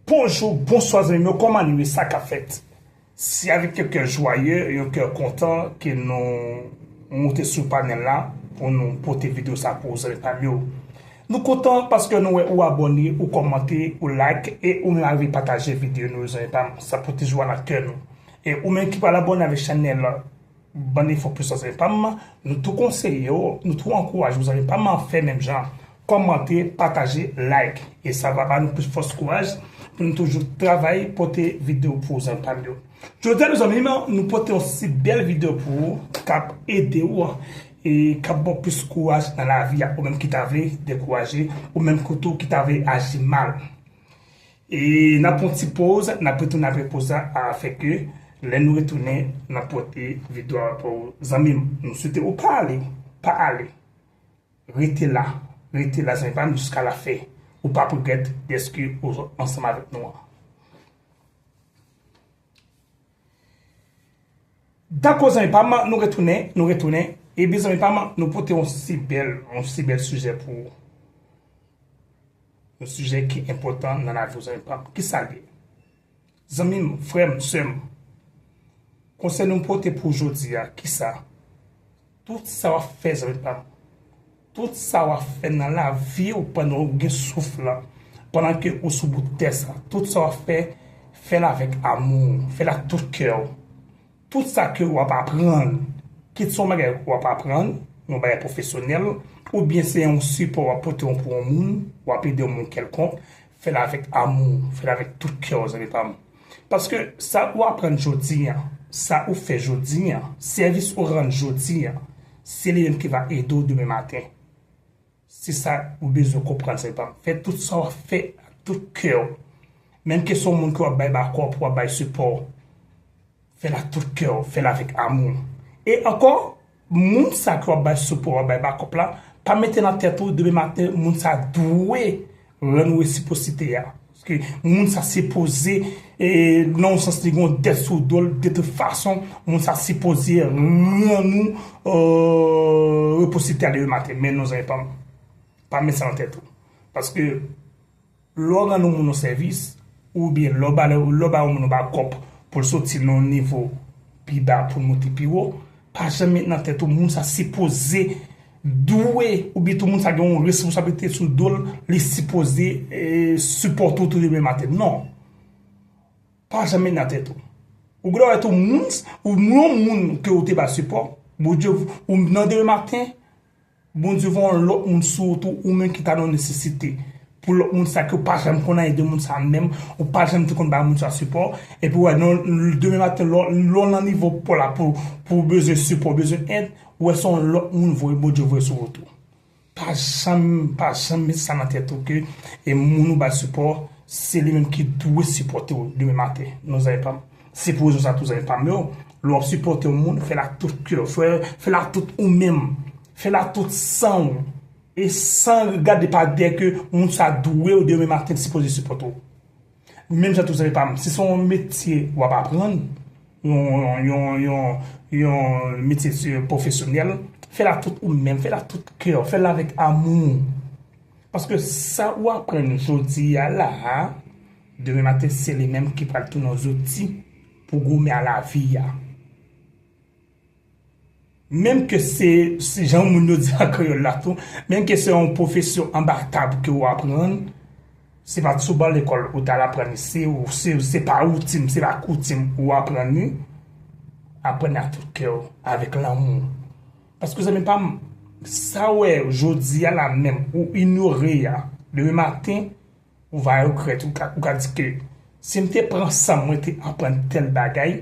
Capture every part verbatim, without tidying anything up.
Bonjou, bonswa zanmi m yo, kòman nou ye, sa k ap fèt? Se avèk yon kè jwaye, yon kè kontan ke nou moute sou panèl la pou nou pote videyo sa pou ou zanmi pa m yo. Nou kontan paske nou wè ou abòne, ou kòmante, ou like e ou menm arive pataje videyo nou yo zanmi pa m. Sa pote jwa nan kè nou. E ou menm ki pral abòne avèk chanèl la, bann efò pwisans zanmi pa m, nou tou konseye w, nou tou ankouraje w zanmi pa m, fè menm jan. Kòmante, pataje, like. E sa va ba nou plis fòs kouraj pou nou toujou travay pote videyo pou ou zanmi pa m yo. Jodi a nou zanmi m, nou pote yon si bèl videyo pou ou k ap ede w e k ap ba w plis kouraj nan lavi a, ou menm ki ta vle dekouraje, ou menm tou ki ta vle aji mal. E n ap pran ti poz, n ap retounen apre poz la, afin ke lè nou retounen, n ap pote videyo a pou ou. Zanmi m, nou swete ou pa ale, pa ale. Rete la, rete la, zanmi pa m, jiska lafen. Ou p ap regrèt dèske ou ansanm avèk nou an. Dakò, zanmi pa m, nou retounen, nou retounen. Ebyen, zanmi pa m, nou pote yon si bèl, yon si bèl sijè pou ou. Yon sijè ki enpòtan nan lavi w, zanmi pa m. Kisa l ye? Zanmi m, frè m, sè m, konsèy nou pote pou jodi a, kisa? Tout sa w ap fè, zanmi pa m, tout sa w ap fè nan lavi w pandan w gen souf la, pandan ke ou sou bout tè sa, tout sa w ap fè, fè l avèk amou, fè l ak tout kè w. Tout sa ke w ap aprann, kit se yon bagay w ap aprann, yon bagay pwofesyonèl, oubyen se yon sipò w ap pote yon pou yon moun, w ap ede yon moun kèlkonk, fè l avèk amou, fè l avèk tout kè w, zanmi pa m. Paske sa ou aprann jodi a, sa ou fè jodi a, sèvis ou rann jodi a, se li menm ki va ede w demen maten. Se sa ou bezwen konprann, zanmi pa m. Fè tout sa w ap fè ak tout kè w. Menm ke se yon moun ke w ap bay bakòp, w ap bay sipò, fè l ak tout kè w, fè l avèk amou. E ankò, moun sa ke w ap bay sipò, w ap bay bakòp la, pa mete nan tèt ou demen maten moun sa dwe rann ou resiprosite a. Paske moun sa sipoze, e, nan yon sans li gen yon dèt sou do l, de tout fason, moun sa sipoze rann ou, e, resiprosite a demen maten. Men non, zanmi pa m, pa met sa nan tèt ou. Paske lè w rann yon moun yon sèvis, oubyen lè w ba, lè w ba yon moun yon bakòp pou l soti nan yon nivo pi ba pou l monte pi wo, pa janm met nan tèt ou moun sa sipoze, dwe, oubyen tou moun sa gen yon responsablite sou do l, li sipoze, e, sipòte w tou demen maten. Non. Pa janm met nan tèt ou. Ou gen dwa wè tou moun, ou yon moun ke ou te ba sipò, Bondye, ou nan demen maten, Bondye voye yon lòt moun sou ou tou, ou menm ki ta nan nesesite. Pou lòt moun sa ke w pa janm konn anyen de moun sa menm, ou pa janm te konn bay moun sa sipò, epi w wè nan demen maten, lè w, lè w nan nivo pa w la pou, pou w bezwen sipò, w bezwen èd, ou wè se yon lòt moun voye, Bondye voye sou ou tou. Pa janm, pa janm met sa nan tèt ou ke e moun ou bay sipò, se li menm ki dwe sipòte w demen maten. Non, zanmi pa m. Se pou rezon sa tou, zanmi pa m yo, lè w ap sipòte yon moun, fè l ak tout kè w, fè, fè l ak tout ou menm, fè l ak tout san w. E san gade pa dèyè ke moun sa dwe w demen maten, li sipoze sipòte w. Menm jan tou, zanmi pa m, si se yon metye w ap aprann, yon, yon, yon, yon, yon metye pwofesyonèl, fè l ak tout ou menm, fè l ak tout kè w, fè l avèk amou. Paske sa ou aprann jodi a la a, demen maten se li menm ki pral tounen yon zouti pou goumen a lavi a. Menm ke se, se jan moun yo di an kreyòl la tou, menm ke se yon pwofesyon anba tab ke ou aprann, se pa t sou ban lekòl ou t al aprann li, se, se, se pa woutin, se pa koutim ou aprann li, aprann ak tout kè w, avèk lanmou. Paske zanmi pa m, sa w wè jodi a la menm, ou inyore a, demen maten, ou va regrèt, ou ka, ou ka di ke si m te pran san m, mwen te aprann tèl bagay,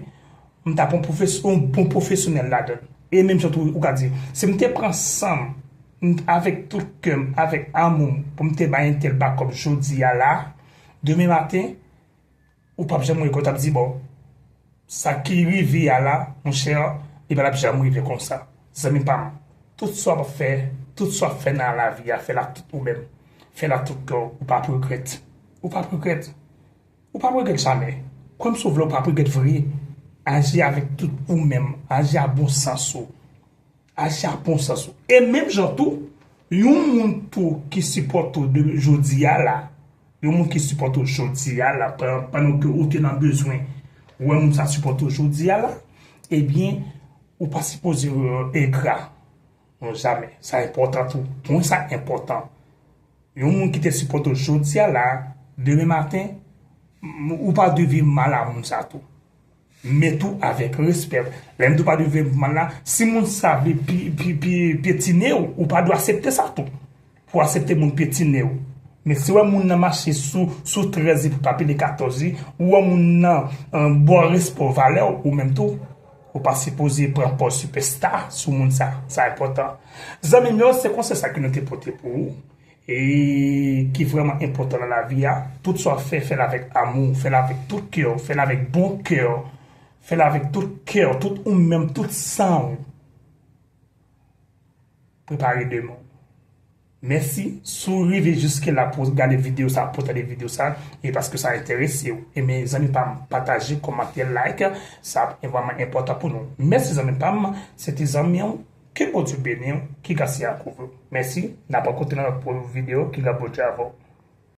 m t ap yon pwofes-, yon bon pwofesyonèl ladan l. E menm jan tou, ou ka di, si m te pran san m, m, avèk tout kè m, avèk amou m, pou m te bay entèl bakòp jodi a la, demen maten, ou p ap janm regrèt, w ap di, bon, sa ki rive a la, monchè, li pa t ap janm rive konsa. Zanmi pa m, tout sa w ap fè, tout sa w ap fè nan lavi a, fè l ak tout ou menm. Fè l ak tout kè w, ou p ap regrèt. Ou p ap regrèt. Ou p ap regrèt jamè. Kwè m si w vle, ou p ap regrèt vre. Aji avèk tout ou menm. Aji ak bon sans ou. Aji ak bon sans ou. E menm jan tou, yon moun tou ki sipòte w de jodi a la, Yon moun ki sipòte w jodi a la, pandan ke ou te nan bezwen, ou wè moun sa sipòte w jodi a la, ebyen, ou pa sipoze engra. Non, jamè. Sa enpòtan tou. Pwen sa enpòtan. Yon moun ki te sipòte w jodi a la, demen maten, ou pa dwe viv mal a moun sa tou. Men tou avèk respè. Lè m di w pa dwe viv mal la, si moun sa vle pyetine w, ou pa dwe aksepte sa tou. Pou aksepte moun pyetine w. Men si w wè moun nan mache sou, sou trèz li pou pa pile katòz li, ou wè moun nan ba w respè w, valè w, ou menm tou, ou pa sipoze pran pòz sipèsta sou moun sa. Sa enpòtan. Zanmi m yo, se konsèy sa ke nou te pote pou ou. E ki vrèman enpòtan nan lavi a, tout sa w ap fè, fè l avèk amou, fè l avèk tout kè w, fè l avèk bon kè w, fè l avèk tout kè w, tout ou menm, tout san w. Prepare demen w. Mèsi. Si w rive jiske la pou w gade videyo sa, pou w tande videyo sa, e paske sa enterese w. E men zanmi pa m, pataje, kòmante, like, sa ap vrèman enpòtan pou nou. Mèsi zanmi pa m, se te zanmi w. Ke Bondye beni w, ke gras li kouvri w. Mèsi, n ap rankontre nan lòt videyo, ke gras Bondye avè w.